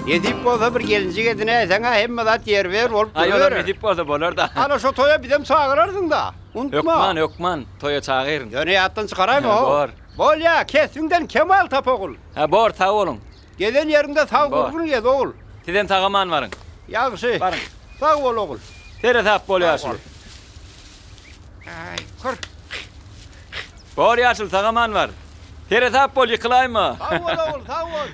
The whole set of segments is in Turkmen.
Nesip bolsa bir gelinjik edinäýseň-ä hemme zat ýerbe-ýer bolup Aý, olam duruberer. nesip bolsa bolar-da. Ana şo toýa bizem çagyrarsyň-da. Unutma. Hökman, hökman, toýa çagyryn. Ýöne ýatdan çykaraýma-how. Bor. Bolýa, kesbiňden kemal tap ogul. Hä, bor, sag boluň. Gezen ýeriňde sag Bor. gurgun gez, ogul. Sizem sag-aman baryň. Ýagşy. Baryň. Sag bol, ogul. Seresap bol, ýaşuly. Aý, kör. Bor, ýaşuly, sag-aman bar. Seresap bol, ýykylaýma. Sag bol, ogul, sag bol.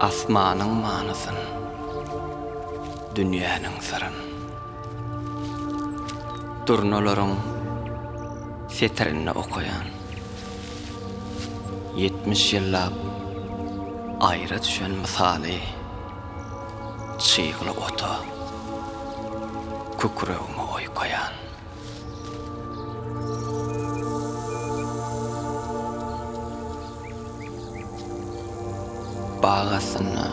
Asmanyň manysyn, dünýäniň syryn. Durnalaryň setirinde okaýan. 70 ýyllap aýra düşen mysaly çygly ota kükregimi oýkaýan. Bag astynda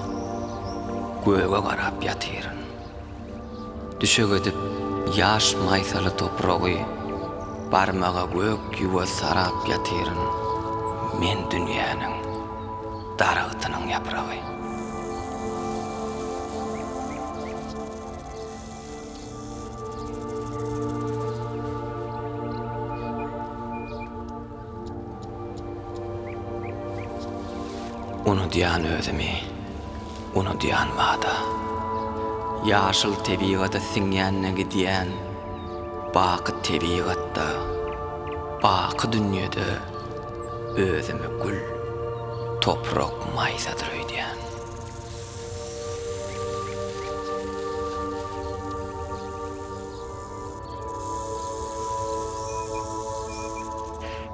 göge garap ýatyryn. Düşek edip ýaş maýsaly topragy barmaga gök ýuwa sarap ýatyryn. Men dünýäniň daragtynyň ýapragy. Unudýan özümi, unudýan wada. Ýaşyl tebigata siňýän-de gidýän, Baky tebigatda, baky dünýede özümi gül, toprak maýsadyr öýdýän.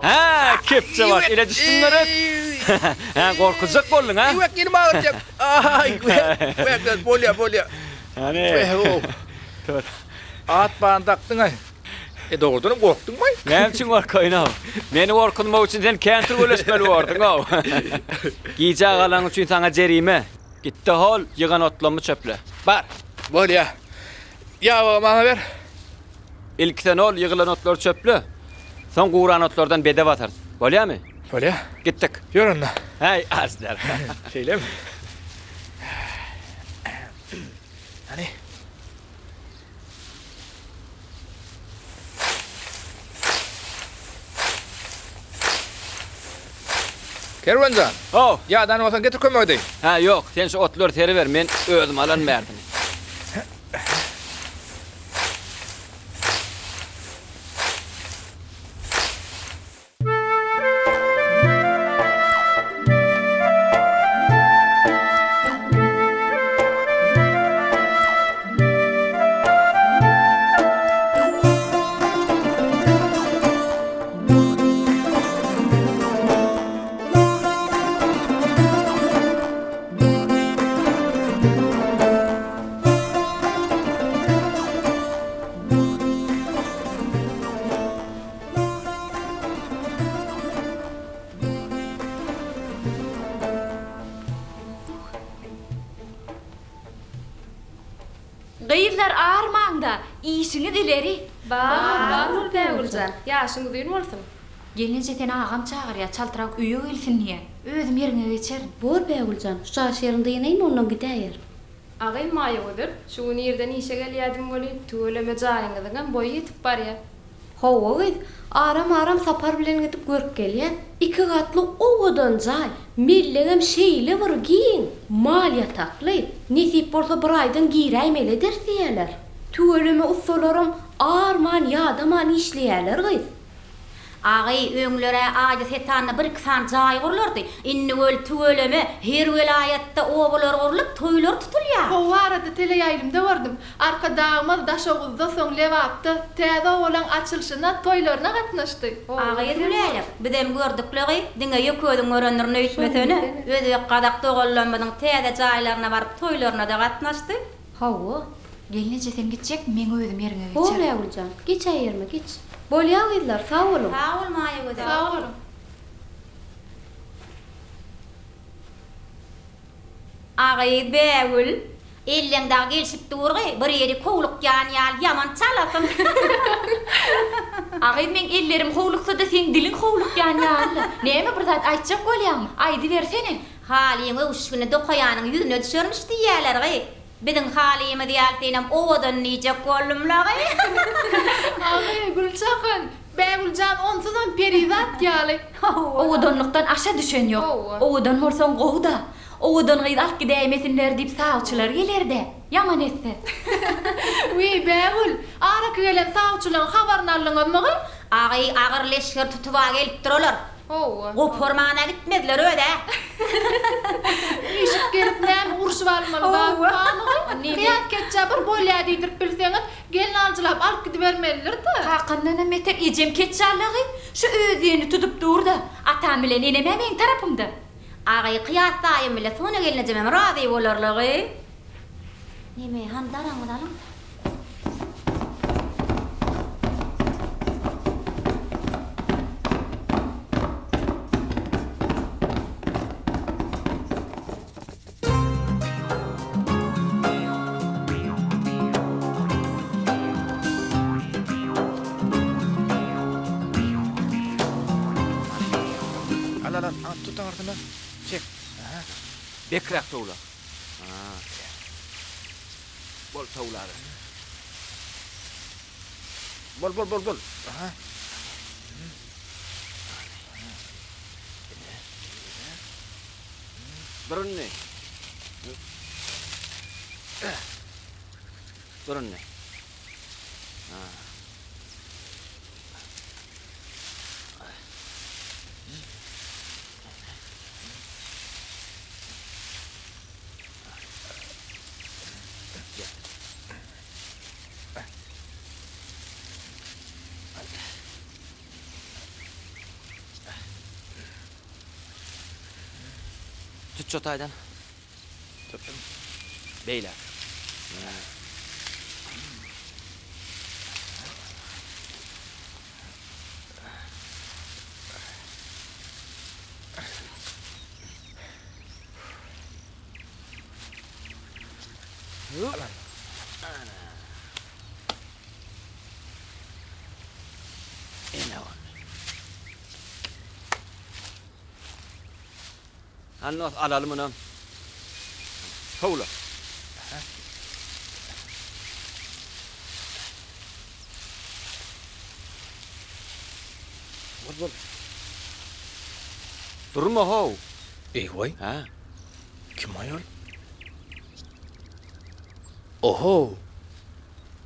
Hä, kepje bak, ele düşdüň Meret. Hä, gorkuzjak bolduň, hä? Ýüwek ýelim agyrtýar. Aý, ýüwek, bolýa, bolýa. Hany. Tur. At bagyny dakdyň-aý. E, dogrudanam gorkduňmy? Näme üçin gorkaýyn-ow? Meni gorkuzmak üçin sen kän türgenleşmeli borduň-ow. Gijä galanyň üçin saňa jerime. Git-de hol, ýygan otlammy çöple. Bar! Bolýa. Ýabagy maňa ber. Ilki sen ol ýygylan otlary çöple. Soň guran otlardan bede basarys. Bolýamy? Bolýa. Gitdik. Ýör onda. Häý, aždar. Şeýlemi? Hany. Kerwen jan. How. Ýadan bolsaň getir kömek edeýin. Hä, ýok, sen şu otlary seriber, men özüm alaryn bärsini. Gyzlar armaňda, işiňiz ileri. Bar, bar bol Bägüljan, ýaşyň uzyn bolsun. Gelneje seni agam çagyrýa, çaltrak öýe gelsin diýýä. Özüm ýeriňe geçerin. Bor Bägüljan, şu çaş ýerini dynaýyn ondan gidäýerin. Agym Maýagözel, şu gün irden işe gelýädim welin, tüweleme jaýyňyzyňam boýy ýetip barýa. Hawa gyz, aram-aram sapar bilen gidip görüp gelýäs. Iki gatly owadan jaý, mellegem şeýle bir giň, mal ýatakly. Nesip bolsa bir aýdan giräýmeli ederis diýýäler. Tüweleme ussalaram arman-ýadaman işleýäler gyz. Agy, öňler-ä aýda setanda bir-iki sany jaý gurlardy. Indi weli tüweleme, her welaýatda obalar gurlup, toýlar tutulýar. Hawa arada teleýaýlymda gördüm. Arkadagymyz Daşoguzda soň Lebapda täze obalaň açylyşyna, toýlaryna gatnaşdy. Agyz Gülälek, bizem gördükle-gy, diňe ýeke özüň görendirin öýtmesene. Özbek-gazak doganlarymyzyň täze jaýlaryna baryp toýlaryna-da gatnaşdy. Hawa. Gelneje sen gitjekmi meň özüm ýeriňe Bol geçerin. Bägüljan, geç-ä ýerime geç. Bolýa gyzlar, sag boluň. Sag bol Maýagözel. Sag boluň. Agyz Bägül, elleň dagy gelşip dur-gy, bir ýeri howlukýan ýaly ýaman çalasyň. Agyz meň ellerim howluksa-da seň diliň howlukýan ýaly-la. Näme bir zat aýtjak bolýaňmy? Aýdybersene. Halyň öwüşgini dokaýanyň ýüzüne düşermiş diýýäler-gy. Biziň halymyz ýaly senem owadan diýjek boldum-la-gy. Agy, Güljahan, Bägüljan onsuzam perizat ýaly. Owadanlykdan aşa düşen ýok. Owadan bolsaň gowy-da. Owadan gyz alyp gidäýmesinler diýip sawçylar geler-dä. Ýaman etse. Wiý, Bägül, araky gelen sawçylaň habaryny aldyňyzmy-gy? Agy, agyr leşger tutuba gelipdir olar. Hawa. Goparmana gitmezler öz-ä. Üýşüp gelip näme urşup almaly zat barmy-gy? Kyýas keçjä bir bolýa diýdirip bilseňiz, gelnaljylap alyp gidibermelidir-dä. Kakamdanam beter ejem keçjallagy şu öz diýenini tutup dur-da. Atam bilen enem-ä meň tarapymda. Agaýy Kyýas daýym bile Sona gelnejemem razy bolarlagy. Neme, hany daraňyzy alyň. Al al al, tut aňyrsyndan. Çek. Aha. Bekräk towla. Bol towlaber. Bol bol bol bol. Aha. Dur indi. Dur indi. Tut şu taýdan. Tutdum. Beýläk. Ene ol. Hany dost alaly munam. Howla. Bol bol. Durma how. Eý-waý. Hä? Kim aýol? Oho!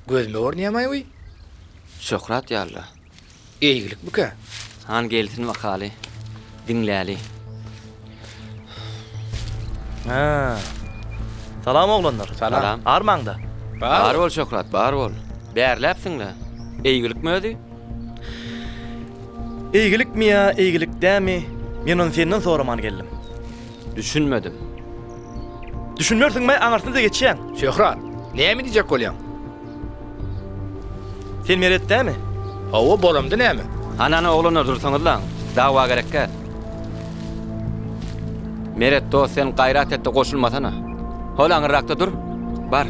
Gözüme görünýämaý wiý? Şöhrat ýaly-la. Eýgilikmikä? Han gelsin bakaly. Diňläli. Hä. Salam oglanlar. Salam. Armaňda. Bar bol Şöhrat, bar bol. Bärläpsiň-le. Eýgilikmi özi? Eýgilikmi ýa eýgilik dämi, men ony senden soraman geldim. Düşünmedim. Düşünmersiňmi, aňyrsyna-da geçýäň. Şöhrat, näme diýjek bolýaň? Sen Meret dämi? Hawa, bolamda näme? Hany-hany oglanlar dursaňyzlaň, dawa gerekgä. Meret dost sen gaýrat et-de goşulmasana. Hol aňyrrakda dur. Bar.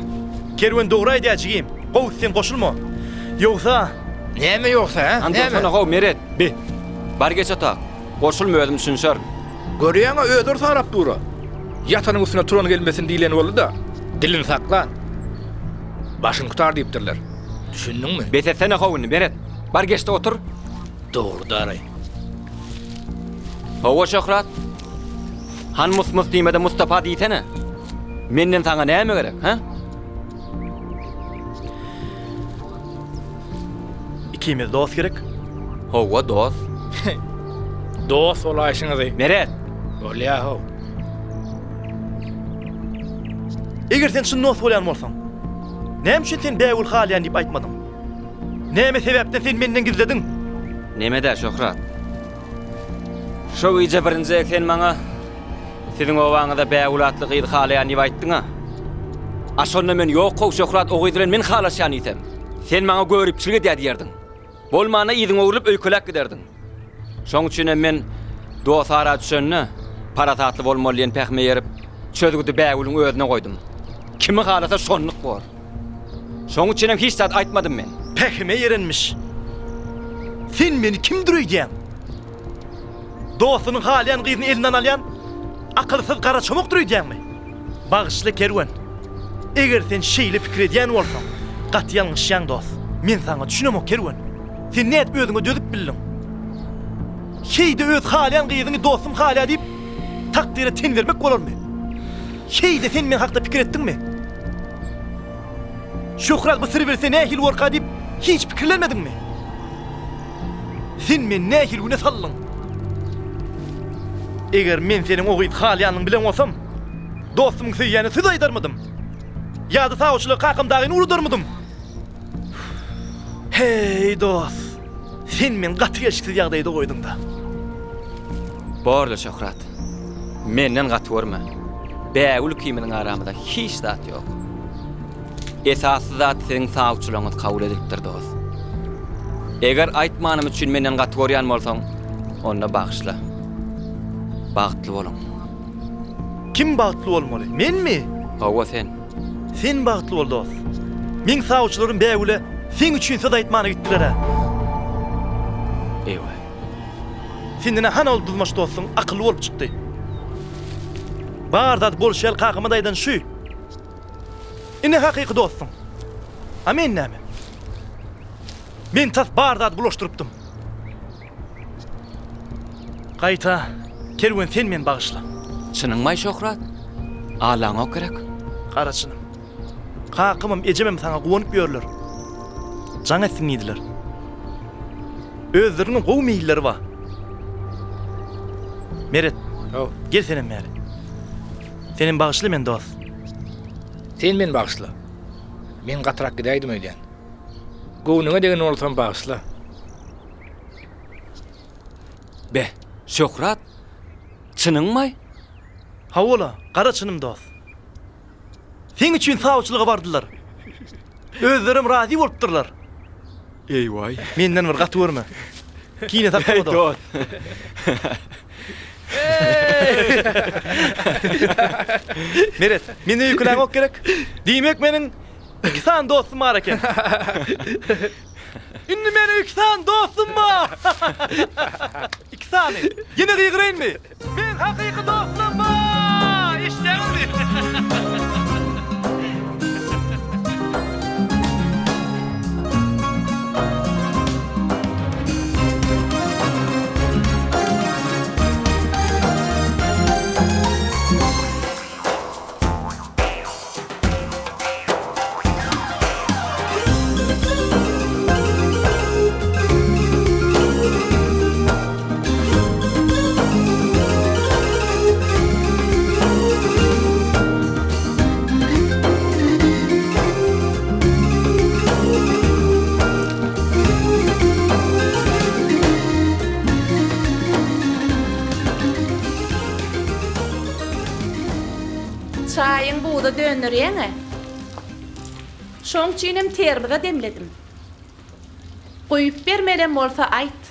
Kerwen dogry aýdýar jigim. Gowusy sen goşulma. Ýogsa. Näme ýogsa, hä? Hany dursana how Meret, bi. Bar geç otak. Goşulma özüm düşünşerin. Görýäň-ä özi sarap dur-a. Ýatanyň üstüne turan gelmesin diýleni boldy-da. Dilini saklan. Başyny gutar diýipdirler. Düşündiňmi? Bes etsene how indi Meret. Bar geç-de otur. Dogry daraý. Hawa Şöhrat. Han mus-mus diýme-de Mustapa diýsene. Menden saňa näme gerek, hä? Ikimiz dost gerek. Hawa, dost. Dost bolaýşyňyzy. Meret! Bolýa-how. Eger sen çyn dost bolýan bolsaň, näme üçin sen Bägül halýan diýip aýtmadyň? Näme sebäpden sen menden gizlediň? Neme-dä, Şöhrat? Şo gije birinji gezek sen maňa siziň obaňyzda Bägül atly gyzy halaýan diýip aýtdyň-a. A şonda men ýok-how, Şöhrat, o gyz bilen men halaşýan diýsem, sen maňa göripçilik edýär diýerdiň. Bolmanda yzyňa öwrülip öýkeläp giderdiň. Şoň üçinem men dost ara düşende parasatly bolmaly diýen pähime eýerip, çözgüdi Bägülüň özüne goýdum. Kimi halasa şonluk bor. Şoň üçinem hiç zat aýtmadym men. Pähime eýerenmiş. Sen meni kimdir öýdýäň? Dostunyň halaýan gyzyny elinden alýan akylsyz garaçomakdyr öýdýäňmi? Bagyşla Kerwen. Eger sen şeýle pikir edýän bolsaň, gaty ýalňyşýaň dost. Men saňa düşünemok Kerwen. Sen nädip özüňe dözüp bildiň? Heý-de öz halaýan gyzyňy dostum halaýar diýip, takdyra ten bermek bolarmy? Heý-de sen men hakda pikir etdiňmi? Şöhrat bu syry bilse nähili borka diýip hiç pikirlenmediňmi? Sen meni nähili güne saldyň? Eger men seniň o gyzy halaýanyňy bilen bolsam, dostumyň söýýänine söz aýdarmydym? Ýa-da sawçylyga kakam dagyny ugradarmydym? Heý, dost, sen meni gaty gelşiksiz ýagdaýda goýduň-da. Borla, Şöhrat. Menden gaty görme. Bägül ikimiziň aramyzda hiç zat ýok. Esasy zat siziň sawçylygyňyz kabul edilipdir, dost. Eger aýtmanym üçin menden gaty görýän bolsaň, onda bagyşla. Bagtly boluň. Kim bagtly bolmaly? Menmi? Hawa, sen. Sen bagtly bol, dost. Meň sawçylarym Bägüle seň üçin söz aýtmana gitdiler-ä. Eýwa. Senden-ä hany ol dyzmaç dostuň akylly bolup çykdy. Bar zat bolşy ýaly kakama-da aýdan şu. Ine hakyky dostuň. A men näme? Men tas bar zady bulaşdyrypdym. Gaýta, Kerwen sen meni bagyşla. Çynyňmaý Şöhrat? Allaňok gerek. Gara çynym. Kakamam, ejemem saňa guwanyp ýörler. Jaň etsin diýdiler. Özleriniňem gowy meýilleri bar. Meret, gel senem bäri. Senem bagyşla meni dost. Sen meni bagyşla. Men gatyrak gidäýdim öýdýän. Göwnüňe degen bolsam bagyşla. Be, Şöhrat, çynyňmaý? Hawa-la, gara çynym dost. Seň üçin sawçylyga bardylar. Özlerem razy bolupdyrlar. Eý-waý. Menden bir gaty görme. Kine saklama dost. Dost. Meret, meni öýkeläňok gerek? Diýmek meniň iki sany dostum bar eken. Indi meniň iki sany dostum bar. Iki sany. Ýene gygyraýynmy? Meň hakyky dostum bar! Eşidýäňizmi? Çaýyň buza dönderýäň-ä. Şoň üçinem termiza demledim. Guýup bermelem bolsa aýt.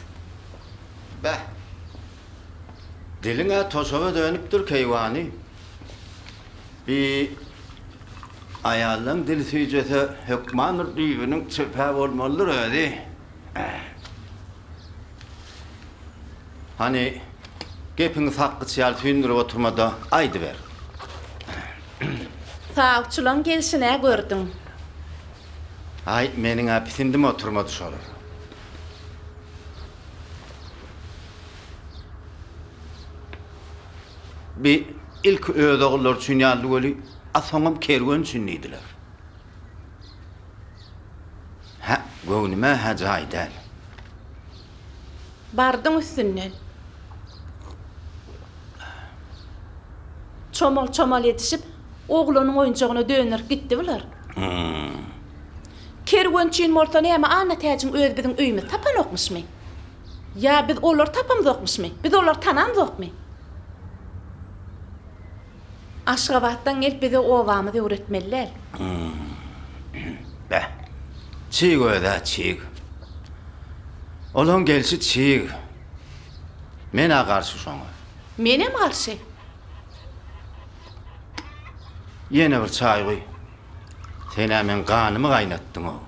Beh. Diliň-ä toşaba dönüpdir, keýwany. Bi aýallaň dili süýjese, hökman bir düýbüniň çöp-ä bolmalydyr özi. Hany, gepiňi sakgyç ýaly süýndürip oturma-da, aýdyber. Sawçylaň gelşin-ä gördüň. Aý, meniň-ä pisindim oturmady şolara. Bi ilki öz ogullary üçin ýalydy weli, a soňam Kerwen üçin diýdiler. Hä, göwnüme-hä jaý däl. Bardyň üstünden. Çomal-çomal edişip, oglanyň oýunjagyna dönderip gitdi bular. Kerwen üçin bolsa näme Annatäjiň özi biziň öýümizi tapanokmyşmy? Ýa biz olary tapamzokmyşmy? Biz olary tanamzokmy? Aşgabatdan gelip bize obamyzy öwretmeli däl. Beh, çig öz-ä çig. Olaň gelşi çig. Men-ä garşy şoňa. Menem garşy. Ýene bir çaý guý. Sen-ä meň ganymy gaýnatdyň-ow.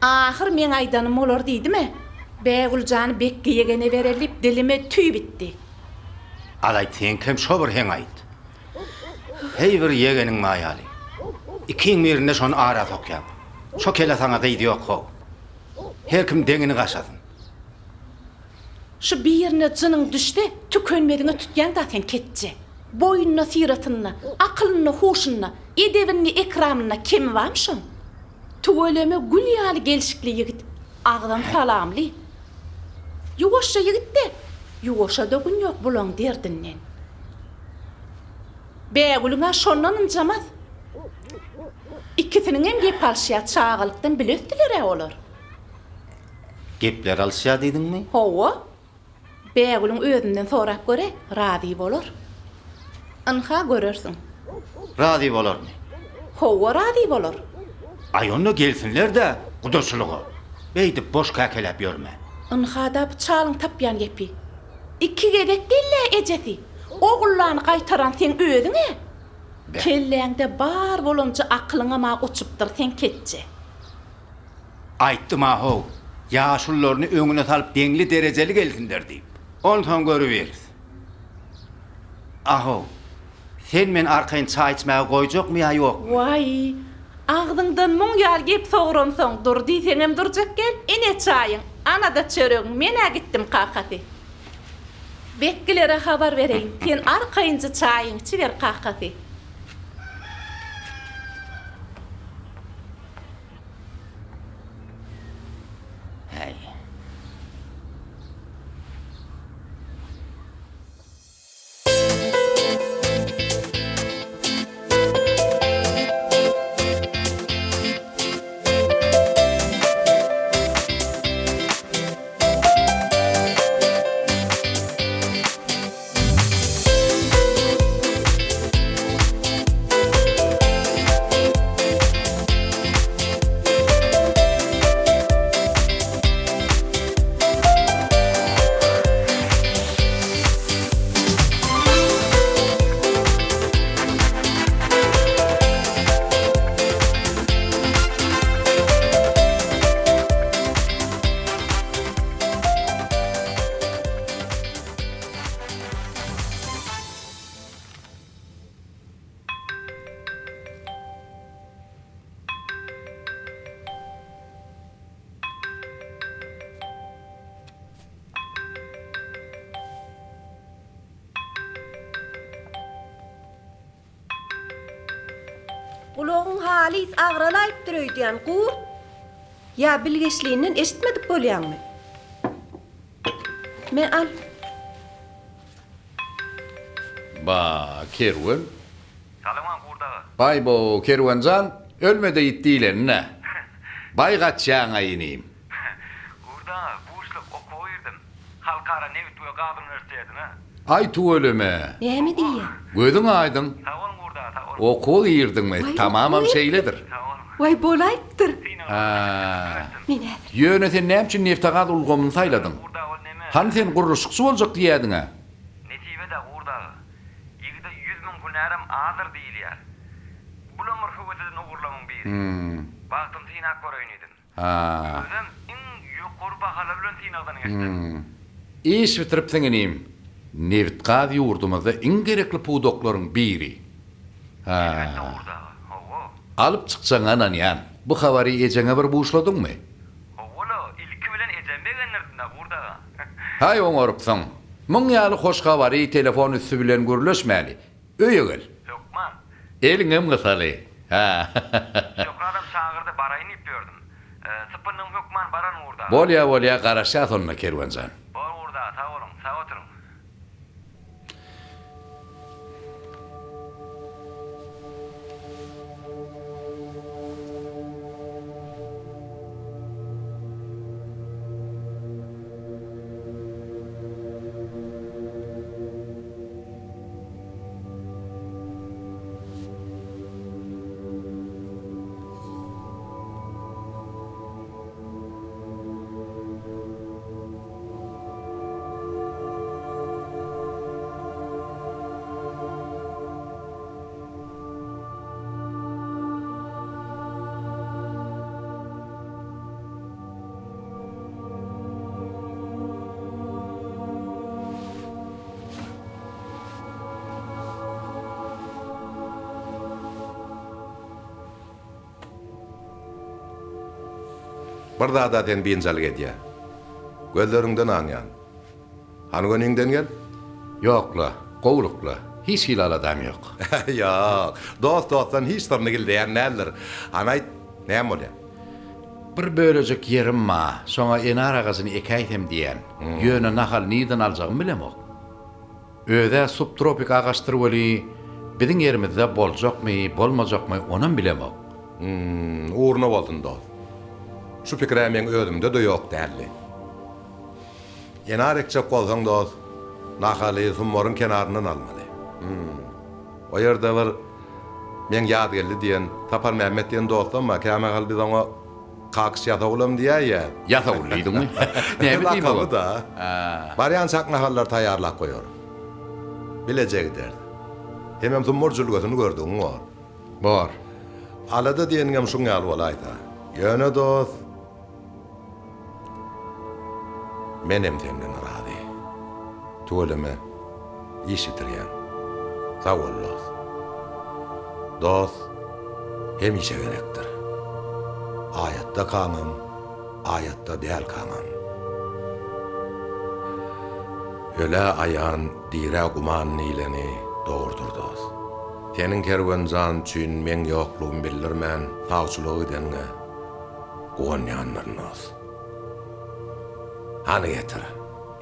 Ahyr meň aýdanym bolar diýdim-ä. Bägüljany Bekgi ýegene bereli diýip dilime tüý bitdi. Alaýt seňkem şo bir heň aýt. Heý bir ýegeniň maýaly. Ikiň birinde şony ara sokýaň. Şo kele saňa gyz ýok how. Her kim deňini gaşasyn. Şu birine jynyň düşse tükenmeziňe tutýaň-da sen ketje. Boýunda syratynda, akylynda huşunda, edebinde ekramynda kemi barmy şoň? Tüweleme gül ýaly gelşikli ýigit, agzam salamly. Ýuwaşja ýigit-de, ýuwaşa-da gün ýok bulaň derdinden. Bägülüň-ä şondan ynjamaz. Ikisiniňem gep alşýar, çagalykdan bile ösdüler-ä olar. Gepler alyşýar diýdiňmi? Hawa. Bägülüň özünden sorap göre, razy bolar. Ynha, görersiň. Razy bolarmy? Hawa, razy bolar. Aý, onda gelsinler-dä gudaçylyga. Beýdip boş käkeläp ýörme. Ynha-da bu çalyň tapýan gepi. Iki gezek gel-ä ejesi. Ogullany gaýtaran seň özüň-ä. Kelläňde bar bolanja akylyňam-a uçupdyr seň ketje. Aýtdym-a-how, ýaşulularyny öňüne salyp deňli-derejeli gelsinler diýip. Onsoň görübiris. A-how, sen meni arkaýyn çaý içmäge goýjakmy ýa ýokmy? Waý, agzyňdan muň ýaly gep sogransoň, dur diýseňem durjak gel, ine çaýyň, ana-da çöregiň, men-ä gitdim kakasy. Bekgilere habar bereýin, sen arkaýynja çaýyňy içiber kakasy. Häý. Gulagyň halys agralaýypdyr öýdýän, Gurt. Ýa bilgeşlinden eşitmedik bolýaňmy? Me, al. Ba, Kerwen. Salam Gurt aga. Baý-bo, Kerwen jan, ölme-de ýit diýleni-nä. Baý gaçýaň-aý inim. Gurt aga, buşluk, okuwa girdim. Halkara nebit we gaz uniwersitetine. Aý tüweleme. Näme diýýä? Gözüň aýdyň. Sag boluň Gurt aga, sag boluň. Okuwa girdiňmi? Waý, Tamamam okuwa şeýledir. Sag boluň. Waý, bolaýypdyr. Hä. Men häzir. Ýöne sen näme üçin neftegaz ulgamyny saýladyň? Hany sen gurluşykçy boljak diýýädiň-ä? Nesibe-dä Gurt aga. Ýigide 100 müň hünärem azdyr diýilýär. Bulam bir höwes eden ugurlamyň biri. Bagtymy synap göreýin diýdim. Özem iň ýokary bahalar bilen synagdan geçdim. Iş bitiripsiň inim. Nebit-gaz ýurdumyzda iň gerekli pudaklaryň biri. Hä. Elbetde Gurt aga. Hawa. Alyp çykjagyňa ynanýan. Bu habary ejeňe bir buşladyňmy? Hawa-la, ilki bilen ejemi begendirdim-dä Gurt aga. Haý oňarypsyň. Muň ýaly hoş habary telefon üsti bilen gürleşmäli. Öýe gel. Hökman. Eliňem gysaly. Hä. Şöhradam çagyrdy, baraýyn diýip ýördüm. Sypyndym hökman bararyn Gurt aga. Bolýa, bolýa, garaşýas onda Kerwen jan. Bor Gurt aga, sag boluň, sag oturyň. Bir zad-a seni biynjalyk edýä. Gözleriňden aňýan. Hany göniňden gel. Ýok-la, gowulyk-la. Hiç hili aladam ýok. Ýok. Dost dostdan hiç syryny gizleýän däldir. Hany aýt, näme bolýa? Bir bölejik ýerim ba, şoňa enar agajyny ekäýsem diýýän. Ýöne nahal nirden aljagymy bilemok. Öz-ä subtropik agaçdyr weli, biziň ýerimizde boljakmy, bolmajakmy, onam bilemok. Hum, ugruna bolsun, dost. Şu pikir-ä meň özümde-de ýok däldi. Enar ekjek bolsaň, dost, nahaly Sumbaryň kenaryndan almaly. Hum. O ýerde bir meň Ýazgeldi diýen, Saparmämmet diýen dostum bar, kämahal biz oňa Kakyş ýasawulam diýäýýäs. Ýasawul diýdiňmi? Näme diýmek o? Lakamy-da. Barýançak nahallary taýýarlap goýar. Bileje gideris. Hemem Sumbar jülgesini gördügiň bor. Bor. Alada diýeniňem şuň ýaly bolaýsa. Ýöne dost, menem senden razy. Tüweleme, iş bitirýäň. Sag bol, dost. Dost hemişe gerekdir. Aýatda kaňam, aýatda dälkaňam. Ölä aýan, dirä guman diýleni dogrudyr, dost. Seniň Kerwen jan üçin meň ýoklugym bildirmän sawçylyga gideniňe guwanýandyryn dos. Hany getir,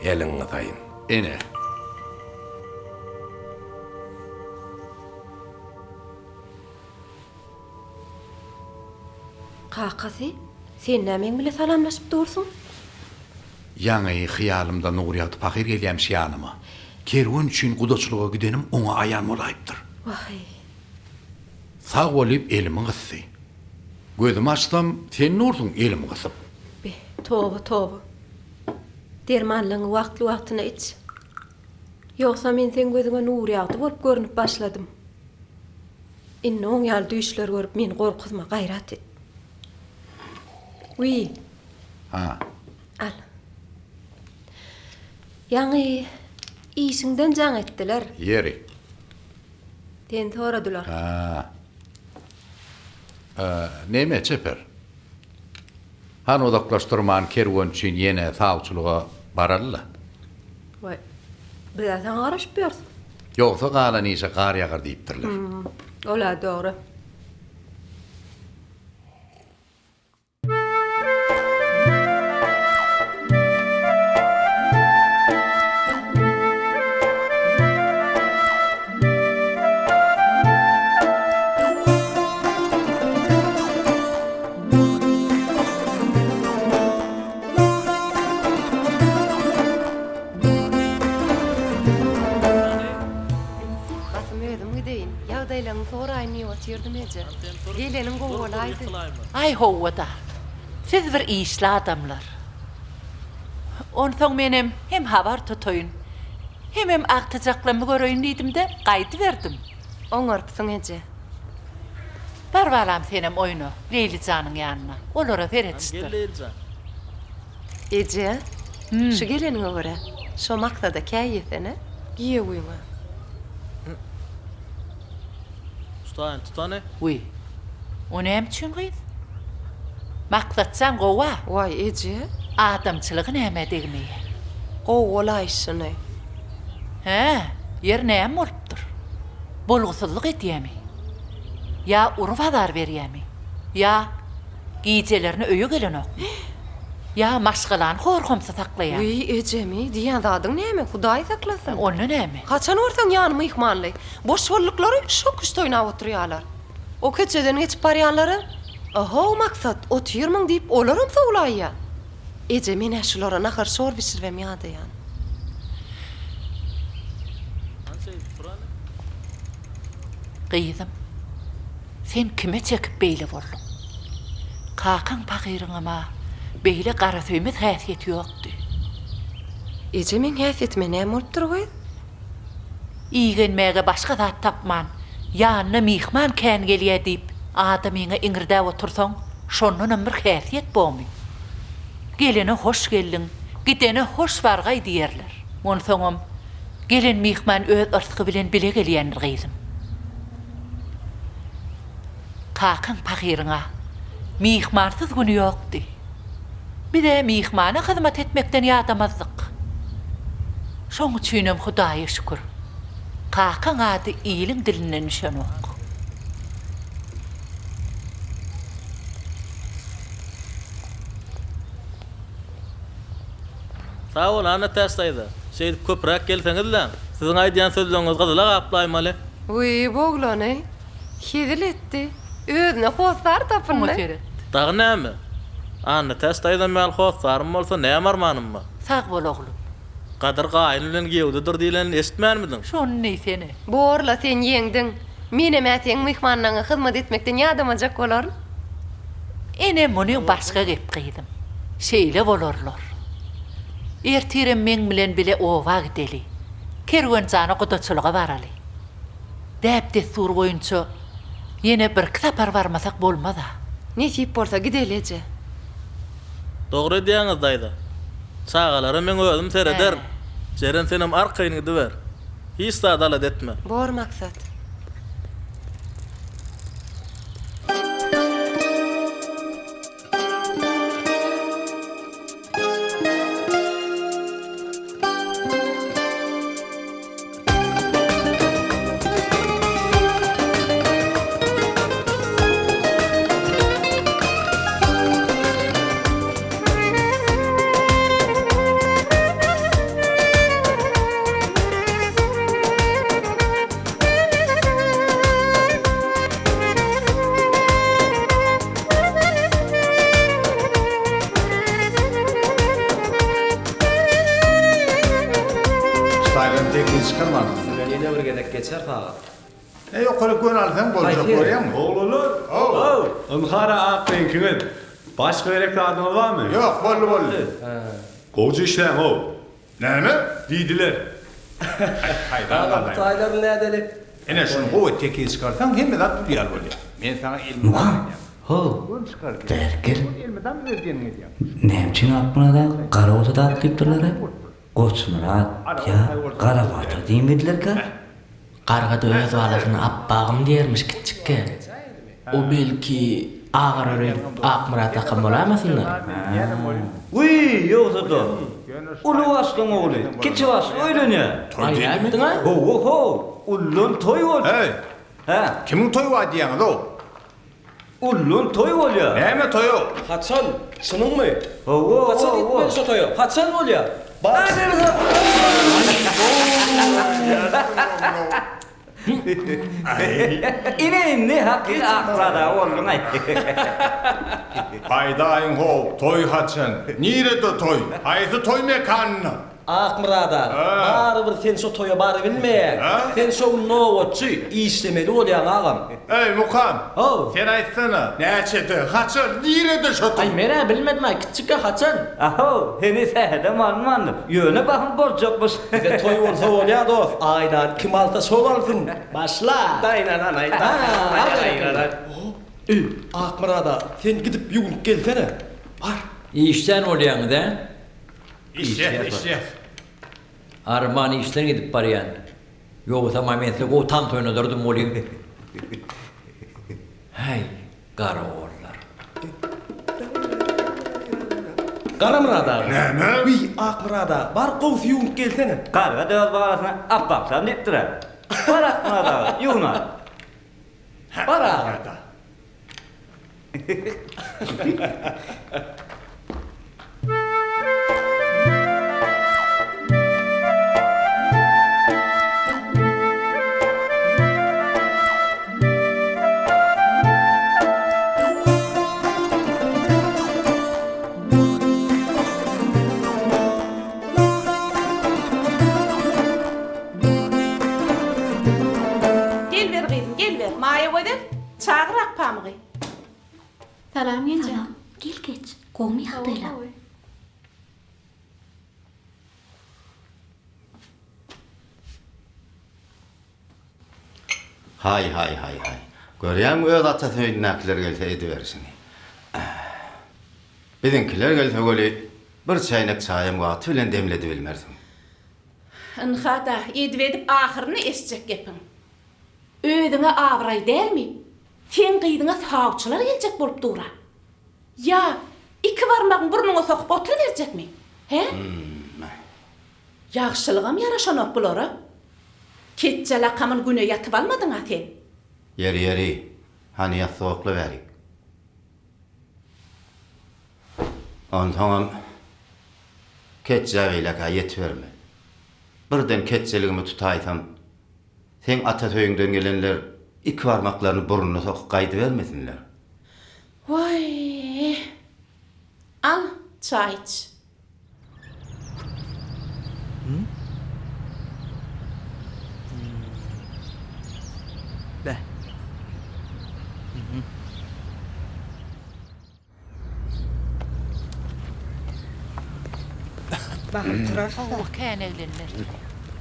eliňi gysaýyn. Ene. Kakasy, sen nä meň bile salamlaşyp dursuň? Ýaňy hyýalymda Nurýagdy pahyr gelýämiş ýanyma. Kerwen üçin gudaçylyga gidenim oňa aýan bolaýypdyr. Waý. Sag bol diýip elimi gysdy. Gözümi açsam, sen dursuň elimi gysyp. Be, toba, toba. Dermanlaryňy wagtly-wagtyna iç. Ýogsa men seň gözüňe Nurýagdy bolup görnüp başladym. Indi oň ýaly düýşler görüp meni gorkuzma, gaýrat et. Wiý. Ha. Al. Ýaňy işiňden jaň etdiler. Ýeri. Seni soradylar. Ha. Neme, Çeper? Hany uzaklaşdyrman kerwen üçin ýene sawçylyga baraly-la. Waý, biz-ä saňa garaşyp ýörüs. Ýogsa galan işe gar ýagar diýipdirler. Ol-a dogry. Basym özüm gideýin, ýagdaýlaryňy soraýyn diýip otyrdym eje. Geleniň gowy bolaýdy. Aý howwa-da. Siz bir işli adamlar. Onsoň menem hem habar tutaýyn, hemem agtyjaklamy göreýin diýdim-de, gaýdyberdim. Oňarypsyň eje. Bar balam senem oýna Leýli janyň ýanyna, olara seredişdir. Eje, şu geleniňe görä, şo maksada käýýesene, giýewiňe. Tutaýyn, tutany. Wiý, o näme üçin gyz? Maksatjan gow-a. Waý, eje. Adamçylygy nämä degmeýä? Gowy bolaýşyny. Hä, ýer näme bolupdyr? Bolgusyzlyk edýämi? Ýa urup azar berýämi? Ýa gijelerine öýe gelenokmy? Ýa maşgalany hor-homsy saklaýarmy? Wiý, ejemi, diýýän zadyň näme, Hudaý saklasyn. Onda näme? Haçan görseň ýany myhmanly. Boş bolduklary şo küşt oýnap oturýarlar. O köçeden geçip barýanlaram, Ahow, Maksat, otyrmyň diýip, olaram sowlaýýar. Eje, men-ä şulara nahar-şor bişiribem ýadaýan. Gyzym, sen kime çekip beýle bolduň? Kakaň pahyryňam-a beýle garasöýmez häsiýeti ýokdy. Eje, meň häsiýetime näme bolupdyr gyz? Igenmäge başga zat tapman, ýanyna myhman kän gelýä diýip, adamyňa iňirdäp otursaň, şondanam bir häsiýet bomy? Gelene hoş geldiň, gidene hoş bargaý diýerler. Onsoňam, gelen myhman öz yrsgy bilen bile gelýändir, gyzym. Kakaň pahyryň-a myhmansyz güni ýokdy. Biz-ä myhmana hyzmat etmekden ýadamazdyk. Şoň üçinem Hudaýa şükür, kakaň ady iliň dilinden düşenok. Sag bol, Annatäç daýza. Şeýdip köpräk gelseňiz-läň. Siziň aýdýan sözleriňizi gyzyla gaplaýmaly. Wiý, bu oglany hezil etdi. Özüne hossar tapyndy. Oňa seret. Dagy näme? Annatäç daýzam ýaly hossarym bolsa, näme armanym bar? Sag bol, oglum. Gadyr gaýyn bilen giýewdedir diýlenini eşitmänmidiň? Şony diýsene. Borla, sen ýeňdiň. Menem-ä seň myhmanlaňa hyzmat etmekden ýadamajak bolaryn. Ene, muny başga gep, gyzym. Şeýle bolarlar. Ertirem meň bilen bile oba gideli. Kerwenjana gudaçylyga baraly. Däp-dessur boýunça ýene birki sapar barmasak bolmaz-a. Nesip bolsa gideli, eje. Dogry edýäňiz, daýza. Çagalara meň özüm serederin. Jeren senem arkaýyn gidiber. Hiç zat alada etme. Bor Maksat. Ştaýdan tekiz çykarmandyr. Bilen ýene bir gezek geçer sagat. E ýokary göni alsaň boljak görýäňmi? Oglanlar! How! Ynhara ak reňkiňiz. Başga gerek zadyňyz barmy? Ýok, boldy boldy. Gowja işläň-ow. Näme? Diýdiler. Haýran Agam bu galaýyn. taýlaryny nädeli? Ine şuny gowy tekiz çykarsaň hemme zat gül ýaly bolýar. Men saňa elmydam Mukam! aýdýan. How! Göni çykar Bärik gel. Ol elmydam öz diýeniňi edýäň. Näme üçin Akmyrada Garagota zat diýipdirler-ä? Goçmyrat ýa Garabatyr diýmedilerkä? Garga-da öz balasyna Apbagym diýermiş kiçjikkä. O belki agarar öýdüp Akmyrat lakan bolaýmasynlar? Wiý, ýogsa-da, uly başlygyň ogly kiçi başlyga öýlenýär. Aý, nätdiň-aý? Hawa-how, ullan toý boldy. Heý, Hä? kimiň toýy bar diýýäňiz-ow? Ullan toý bolýar. Näme toý-ow? Haçan? Çynyňmy? Hawa, Haçan hawa. gitmeli şo toýa? Haçan bolýar? Ine indi hakyky akraba bolduň-aý. Aýdaýyň-how, toý haçan? Nirede toý? Haýsy toý mekanynda? Akmyrat aga, barybir sen şo toýa barybilmeýäň. Sen şo gün nobatçy, işlemeli bolýaň agam. Eý, Mukam, How. sen aýtsana, näçede, haçan, nirede şo toý? Aý, men-ä bilmedim-aý, kiçjikkä haçan? Ahow, heniz sähedem alynmandyr. Ýöne bahym boljakmyş. Bize toý bolsa bolýa dost, Aýnany kim alsa şol alsyn. Başla! Daýnananaý, daýnananaý. Eý, Akmyrat aga, sen gidip ýuwnup gelsene. Bar. Işdän bolýaňyz, ä? Işýäs, işýäs. Arman işden gidip barýan. Ýogsam-a men size gowy tans oýnadardym welin. Häý, garagollar. Garamyrat aga. Näme? Wiý, Akmyrat aga, bar gowusy ýuwnup gelsene. Garga-da öz balasyna Apbakjan diýipdir-ä. Bar Akmyrat aga, ýuwnaý. Bar aga. Gel ber gyzym, gel ber. Maýa gözel, çagyr Akpamygy. Salam genje. Salam. Gel geç. Gowmy ýagdaýlar? Gowy. Haý haý haý haý. Görýäňmi öz atasy öýündäkiler gelse ediberişini. Biziňkiler gelse weli bir çäýnek çaýam wagty bilen demledibilmersiň. Ynha-da, edip-edip ahyryny eşitjek gepiň. Özüňe abraý dälmi? Seň gyzyňa sawçylar geljek bolup dur-a. Ýa iki barmagyň burnuňa sokup oturyberjekmi? Hä? Ýagşylygam ýaraşanok bulara. Ketje lakamyn güne ýatyp almadyň-a sen. Ýeri, ýeri, hany ýassyk okla bärik. Onsoňam ketjä beýläk-ä ýetiberme. Birden ketjeligimi tutaýsam, seň ata söýüňden gelenler iki barmaklaryny burnuna sokup gaýdybermesinler. Waý! Al, çaý iç. Beh. Bakyp turarys-da. Hawa, kän eglenmez.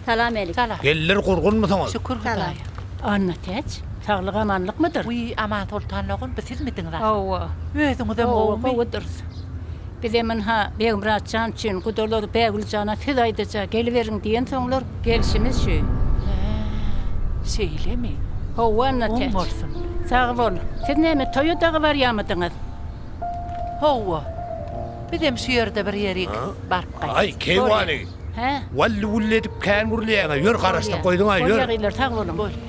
Salam elik. Salam. Gelinler gurgunmysyňyz? Şükür Hudaýa. Annatäç, saglyk amanlykmydyr? Wiý, Amansoltan dogan, bu sizmidiňiz asyl? Hawa. Özüňizem gowumy? Hawa, gowudyrys. Bizem ynha, Begmyrat jan üçin gudalar Bägül jana söz aýdyja geliberiň diýensoňlar, gelşimiz şu. Hä, şeýlemi? Hawa, Annatäç. Oň bolsun. Sag bol. Siz näme, toýa dagy barýamydyňyz? Hawa. Bizem şu ýerde bir ýerik baryp gaýtjak. Aý, keýwany. Hä? Wally-wully edip kän gürleýäň-ä, ýör garaşdyryp goýduň-a, ýör. Bolýa gyzlar, sag boluň. Bolýa.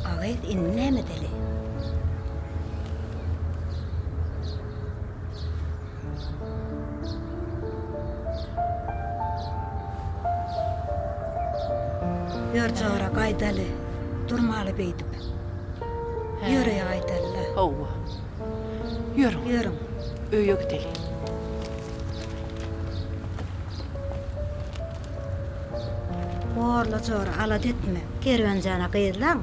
A gyz, indi näme edeli? Ýör jora, gaýdaly. Durmaly beýdip. Ýör öýe gaýdaly-la. Hawa. Ýörüň. Ýörüň. Öýe gideliň. Borla jora, alada etme. Kerwen jana gyzlaň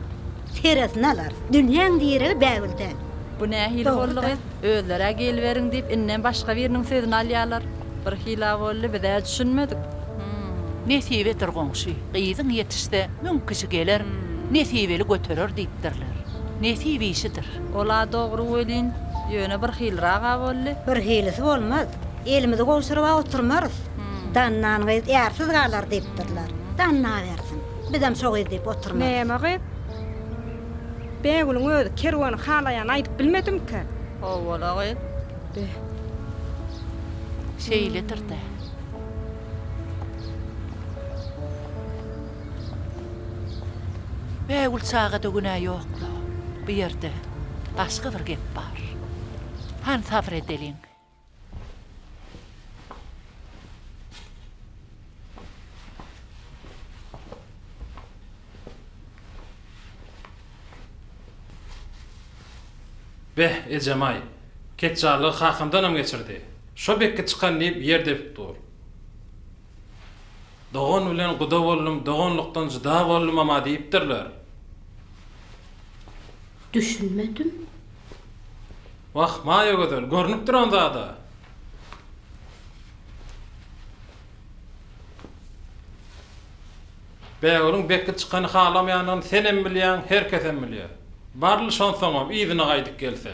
seresini alarys. Dünýäň diregi Bägül däl. Bu nähili Dogry-da. boldy gyz? Özler-ä geliberiň diýip, indem başga biriniň sözüni alýarlar. Birhil-ä boldy, biz-ä düşünmedik. Nesibedir goňşy, gyzyň ýetişse, müň kişi geler, nesibeli göterer diýipdirler. Nesip işidir. Ol-a dogry welin, ýöne birhiliräg-ä boldy. Birhilisi bolmaz. Elimizi gowşuryb-a oturmarys. Dannan gyz ärsiz galar diýipdirler. Dannabersin. Bizem şo gyz diýip oturmarys. Näme gyz? Bägülüň özi Kerweni halaýany aýdyp bilmedimikä? Hawa-la gyz. Be. Şeýledir-dä. Bägül çagada günä ýok-la. Bu ýerde başga bir gep bar. Hany sabyr edeliň. Beh, ejem-aý, ketjallygy kakamdanam geçirdi. Şo bekki çykan diýip ýer depip dur. Dogan bilen guda boldum, doganlykdan jyda boldumam-a diýipdirler. Düşünmedim. Wah, Maýagözel, görnüp duran zad-a. Bägülüň bekki çykany halamaýanyny senem bilýäň, her kesem bilýär. Barly şonsoňam yzyna gaýdyp gelse.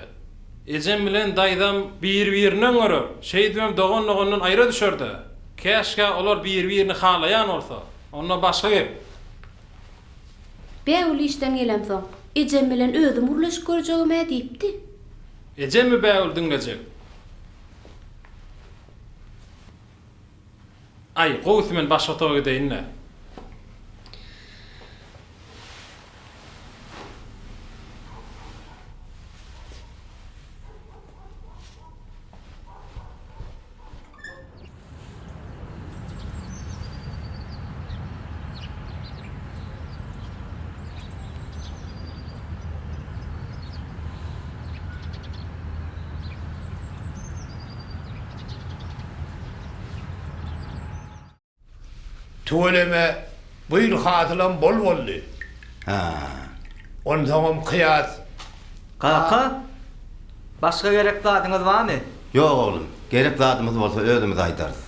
Ejem bilen daýzam bir-birini öňerer, şeýdibem dogan-dogandan aýra düşer-dä. Käşgä olar bir-birini halaýan bolsa, onda başga gep. Bägül işden gelemsoň, ejem bilen özüm gürleşip görjegim-ä diýipdi. Ejemmi Bägül diňlejek? Aý, gowusy men başga otaga gideýin-dä. Tüweleme, bu ýyl hasylam bol boldy. Hä. Onsoňam Kyýas. Kaka, başga gerek zadyňyz barmy? Ýok, oglum, gerek zadymyz bolsa özümiz aýdarys.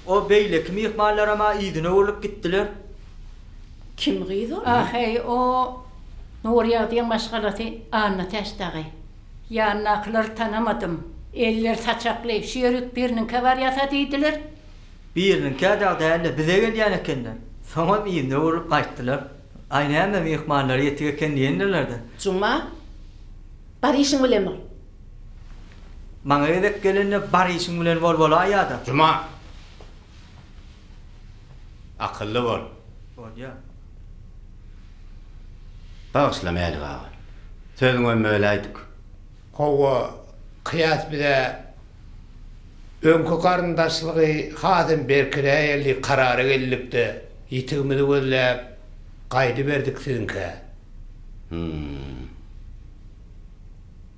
O beýleki myhmanlaram-a yzyna öwrülip gitdiler. Kim gyz ol? Ah-eý, o Nurýagdyň maşgalasy Annatäç dagy. Ýanyndakylary tanamadym. Elleri saçakly, şu ýerik biriniňkä barýas-a diýdiler. Biriniňkä dagy däl-de, bize gelýän ekenler. Soňam yzyna öwrülip gaýtdylar. Aý, näme, myhmanlar ýetik eken diýendirler-dä. Juma, bar işiň bilen bol. Maňa gezek gelende bar işiň bilen bol bolaýýa-da. Juma! Akylly bol. Bolýa. Bagyşla Mälik aga. Sözüňem böläýdik. Hawa, Kyýas bize öňki garyndaşlygy hasam berkidäýeli karara geldik-de, ýitigimizi gözläp gaýdyberdik siziňkä. Hum.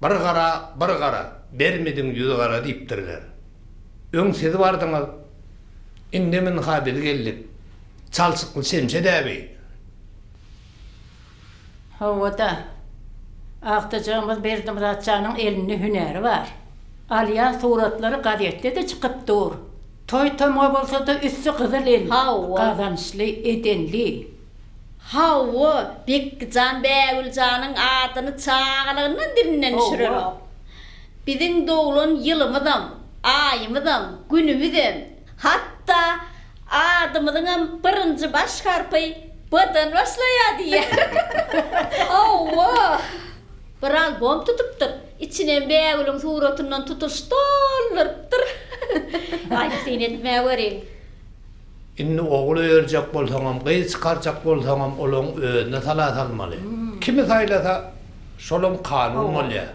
Bir gara, bir gara, bermediň ýüz gara diýipdirler. Öň siz bardyňyz, indem ynha biz geldik. Çalşykly çemçe däbi. Hawa-da. Agtyjagymyz Berdimyrat janyň elinde hünäri bar. Alýan suratlary gazetde-de çykyp dur. Toý-tomga bolsa-da üsti gyzyl el, Hawa. gazançly, edenli. Hawa, Bekgijan Bägüljanyň adyny çagalygyndan dilinden düşürenok. Biziň doglan ýylymyzam, aýymyzam, günümizem, hatda adymyzyňam birinji baş harpy B-dan başlaýar diýýär. Hawa, bir albom tutupdyr, içinem Bägüliň suratyndan tutuş doldurypdyr. Aýp syn etmäweriň. Indi ogul öýerjek bolsaňam, gyz çykarjak bolsaňam olaň özüne sala salmaly. Kimi saýlasa, şolam kanun bolýar.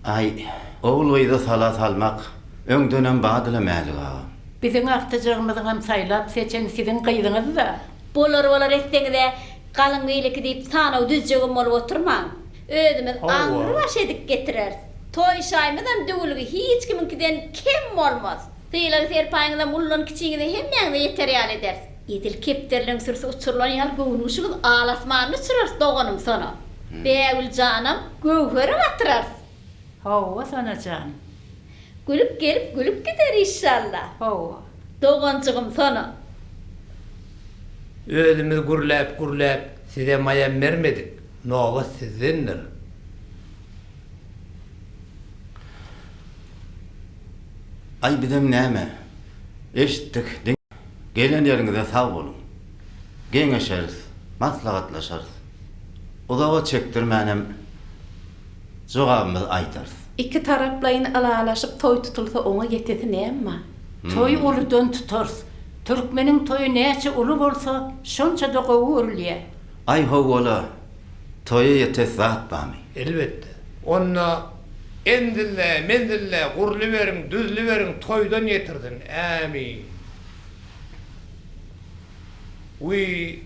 Aý, ogul-gyza sala salmak öňdenem bardy-la Mälik aga. Biziň agtyjagymyzyňam saýlap seçeni siziň gyzyňyz-da. Bolar-bolar etseňiz-ä, galyň beýleki diýip sanaw düzjegem bolup oturmaň. Özümiz aňrybaş edip getireris. Toý şaýymyzam düwülgi hiç kimiňkiden kem bolmaz. Sylag-serpaýyňyzam ullan-kiçiňize hemmäňize ýeter ýaly ederis. Edil kepderileň sürüsi uçurylan ýaly göwün guşumyz al-asmanda uçurarys doganym Sona. Bägül janam göwhere batyrarys. Hawa, Sona jan. Gülüp gelip, gülüp gider işşalla. Hawa. Doganjygym Sona. Özümiz gürläp-gürläp size maýam bermedik. Nobat sizdendir. Aý bizem näme, eşitdik, diňe gelen ýeriňize sag boluň. Geňeşeris, maslahatlaşarys. Uzaga çekdirmänem jogabymyzy aýdarys. Ikitaraplaýyn ylalaşyp toý tutulsa oňa ýetesi näme bar? Toýy uludan tutarys. Türkmeniň toýy näçe uly bolsa, şonça-da gowy görülýär. Aý howwala, toýa ýetesi zat barmy? Elbetde. Onda enzille, menzille gurlyberiň, düzlüberiň, toýdan ýetirsin. Ämin. Wiý,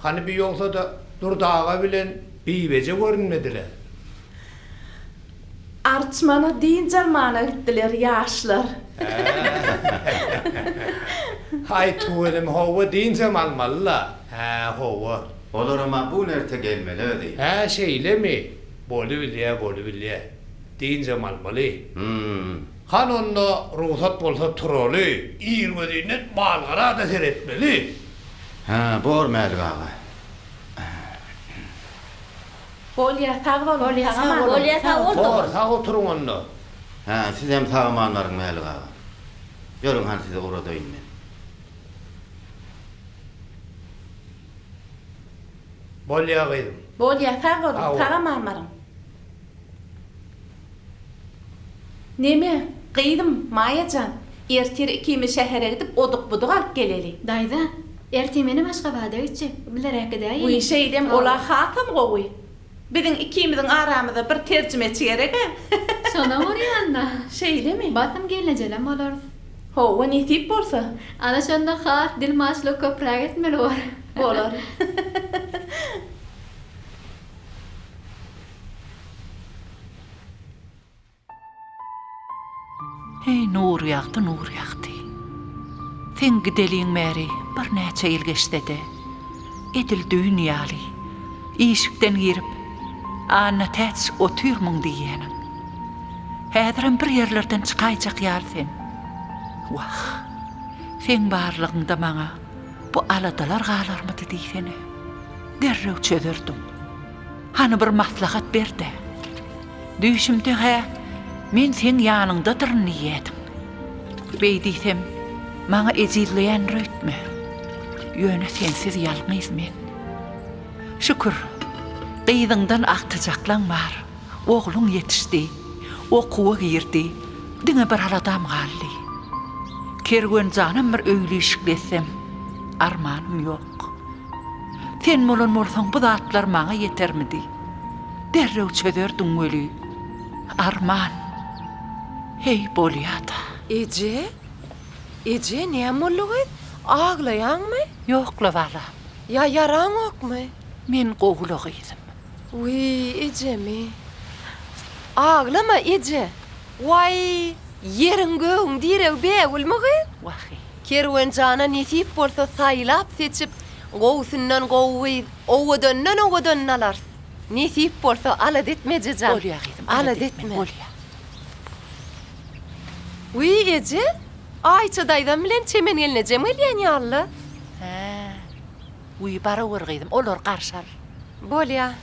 hany bi ýogsa-da Durdy aga bilen Bibeje görünmedi-le. Arçmana dynç almana gitdiler ýaşlar. Haý tüweleme howwa dynjam almaly-la. Hä howwa. Olaram-a bu gün erte gelmeli özi. Hä şeýlemi? Bolubilýä bolubilýä. Dynjam almaly. Hum. Han onda rugsat bolsa turaly. Irgözinden malgara-da seretmeli. Hä bor Mälik aga. Bolýa sag boluň. Bolýa sag boluň. Bolýa sag bol dogan. Bor sag oturyň onda. Hä sizem sag aman baryň Mälik aga. Ýörüň hany sizi ugradaýyn men. Bolýa gyzym. Bolýa sag boluň. Sag aman baryň. Neme, gyzym, Maýa jan, ertir ikimiz şähere gidip oduk-buduk alyp geleli. Daýza, ertir menem Aşgabada gitjek, bileräk gidäýeli. Wiý, şeýdem ol-a hasam gowy. Biziň ikimiziň aramyza bir terjimeçi gerek-ä. Şonam urýan-da. Şeýlemi? Basym gelnejelem bolarys. Hawa, nesip bolsa. Ana şonda has dilmaçlygy köpräk etmeli bor. Bolar. Heý, Nurýagdy, Nurýagdy. Seň gideliň bäri birnäçe ýyl geçse-de, edil düýn ýaly, işikden girip, Annatäç otyrmyň diýýäniň. Häzirem bir ýerlerden çykaýjak ýaly sen. Wah, seň barlygyňda maňa bu aladalar galarmydy diýsene. Derrew çözerdiň. Hany bir maslahat ber-dä. Düýşümde-hä men seň ýanyňdadyryn diýýädiň. Beý diýsem, maňa ejizleýändir öýtme. Ýöne sensiz ýalňyz men. Şükür, gyzyňdan agtyjaklaň bar. Ogluň ýetişdi. Okuwa girdi. Diňe bir aladam galdy. Kerwen janam bir öýli-işikli etsem, armanym ýok. Sen bolan bolsaň bu zatlar maňa ýetermidi? Derrew çözerdiň weli, arman. Heý, bolýa-da. Eje? Eje, näme boldy gyz? Aglaýaňmy? Ýok-la, balam. Ýa ýaraňokmy? Men gowy-la, gyzym. Wiý, ejemi. Aglama, eje. Waý, ýeriň-gögüň diregi bägülmi gyz? Wah-eý. Kerwen jana nesip bolsa saýlap-seçip, gowusyndan gowy gyz, owadandan owadanyny alarys. Nesip bolsa, alada etme eje jan. Bolýa gyzym, alada etme, bolýa. Wiý, eje, Aýça daýzam bilen Çemen gelnejem gelýän ýaly-la. Hä. Wiý, barawur gyzym, olary garşy al. Bolýa.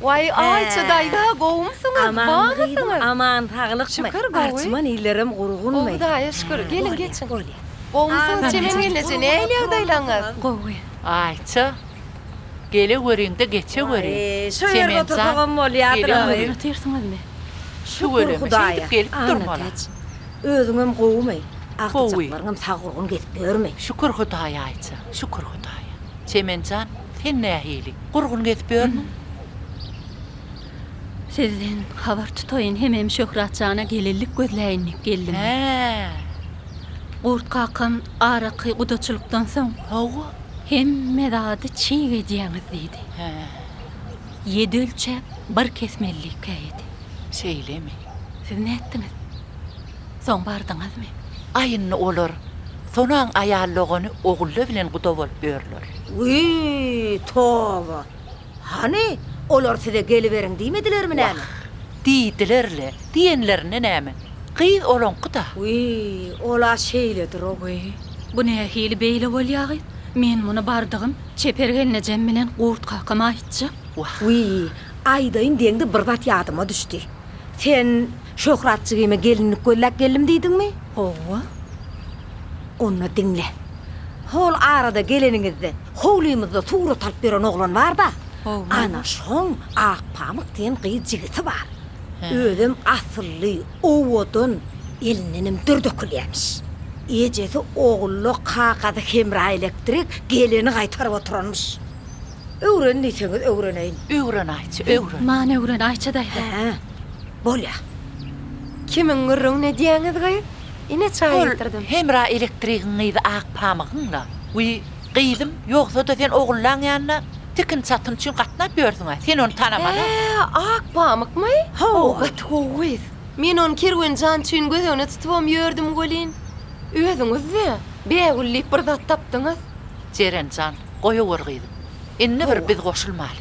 Waý, Aýça daýza, gowumysyňyz, Aman gyzym, barmysyňyz? aman saglykmy? Şükür, gowy. Arçman illerem gurgunmy? Gowy, Hudaýa şükür. Geliň, geçiň. Bolýa. Gowumysyňyz, Çemen gelneje, nähili ýagdaýlaryňyz? Gowy. Aýça, geleweriň-de geçeweriň. Waý, şo ýerde Çemen jan, otursagam bolýadyr-a. geleweriň. Otyrsyňyzmy? Şükür Tüweleme, Hudaýa. şeýdip gelip durmaly. Annatäç, özüňem gowumy? Gowy. Agtyjaklaryňam sag-gurgun gezip ýörmi? Şükür Hudaýa, Aýça, şükür Hudaýa. Çemen jan, sen nähili? Gurgun gezip ýörmüň? Sizden habar tutaýyn hemem Şöhrat jana gelinlik gözläýin diýip geldim. Hä. Gurt kakam araky gudaçylykdan soň. Hawa. Hemme zady çig edýäňiz diýdi. Hä. Ýedi ölçäp, bir kesmeli diýip käýedi. Şeýlemi? Siz nätdiňiz? Soň bardyňyzmy? Aý indi olar Sonaň aýal dogany Ogulla bilen guda bolup ýörler. Wiý, toba! Hany, olar size geliberiň diýmedilermi näme? Wah, diýdiler-le, diýenlerinde näme? Gyz olaňky-da. Wiý, ol-a şeýledir-ow. Wiý, bu nähili beýle bolýa gyz? Men muny bardygym Çeper gelnejem bilen Gurt kakama aýtjak. Wah. Wiý, aýdaýyn diýeňde bir zat ýadyma düşdi. Sen Şöhrat jigime gelinlik gözläp geldim diýdiňmi? Hawa. Onda diňle. Hol arada geleniňizde howlymyzda surat alyp ýören oglan bar-da. Hawa. Ana şoň Akpamyk diýen gyz jigisi bar. Özem asylly, owadan, elindenem dür dökülýämiş. Ejesi Ogulla, kakasy Hemra elektrik geleni gaýtaryp oturanmyş. Öwren diýseňiz öwreneýin. Öwren Aýça, öwren. Man öwren Aýça daýza. Hä, bolýa. Kimiň gürrüňini edýäňiz gyz? Ine çaý Ol getirdim. Hemra elektrigiň gyzy Akpamygyň-la. Wiý, gyzym, ýogsa-da sen Ogullaň ýanyna tikin-çatyn üçin gatnap ýörsüň-ä. Sen ony tanamala. Hä, Akpamykmy? Hawa. Gaty gowy gyz. Men ony Kerwen jan üçin göz öňüne tutubam ýördüm welin, özüňiz-de Bägül diýip bir zat tapdyňyz. Jeren jan, goýawer gyzym. Indi bir biz goşulmaly.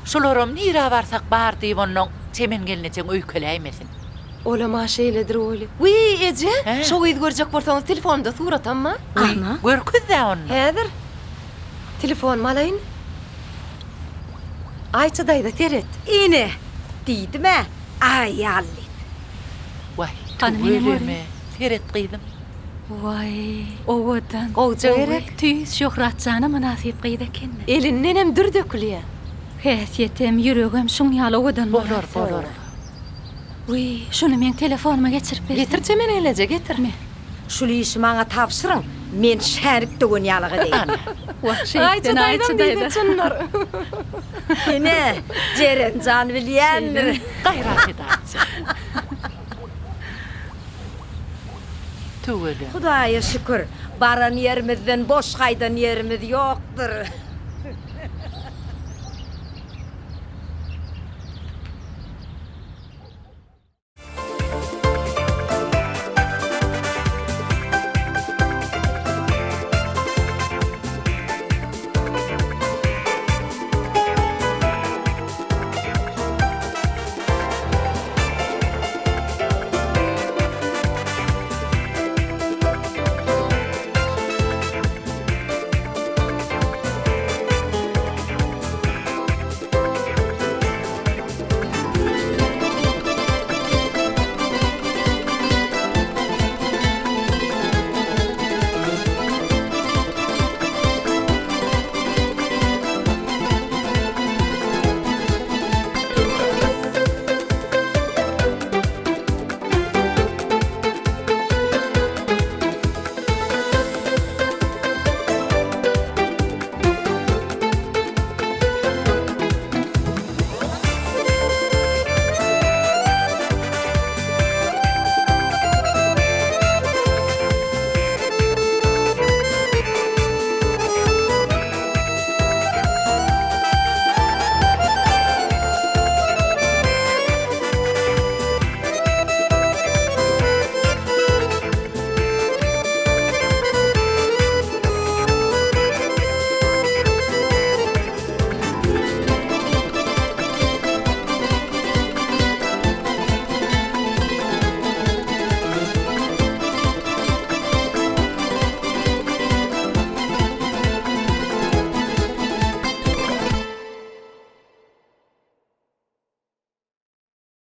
Şularam nirä barsak bar diýip onnoň Çemen gelnejeň öýkeläýmesin. Olam-a şeýledir weli. Wiý, eje, Hä? şo gyzy görjek bolsaňyz telefonymda suratam bar. Wiý, görkez-dä onda. Häzir. Telefonymy alaýyn. Aýça daýza, seret. Ine, diýdim-ä, aýal diýip. Waý, Hany menem tüweleme, görýin. seret gyzym. Waý, owadan. Gowja Gowy, gerek. tüýs Şöhrat jana mynasyp gyz eken-dä. Elindenem dür dökülýär. Häsiýetem, ýüregem şuň ýaly owadan Bolar, bolaýsa. bolar. Wiý, şuny meň telefonyma geçirip berseň. Getir Çemen gelneje, getir. Me. Şul işi maňa tabşyryň, men şänik döwen ýalyk edeýin. Wah, şeýtden Aýça daýza. Çyndyr. Ine, Jeren jan bilýändir. Gaýrat et Aýça. Tüweleme. Hudaýa şükür, baran ýerimizden boş gaýdan ýerimiz ýokdur.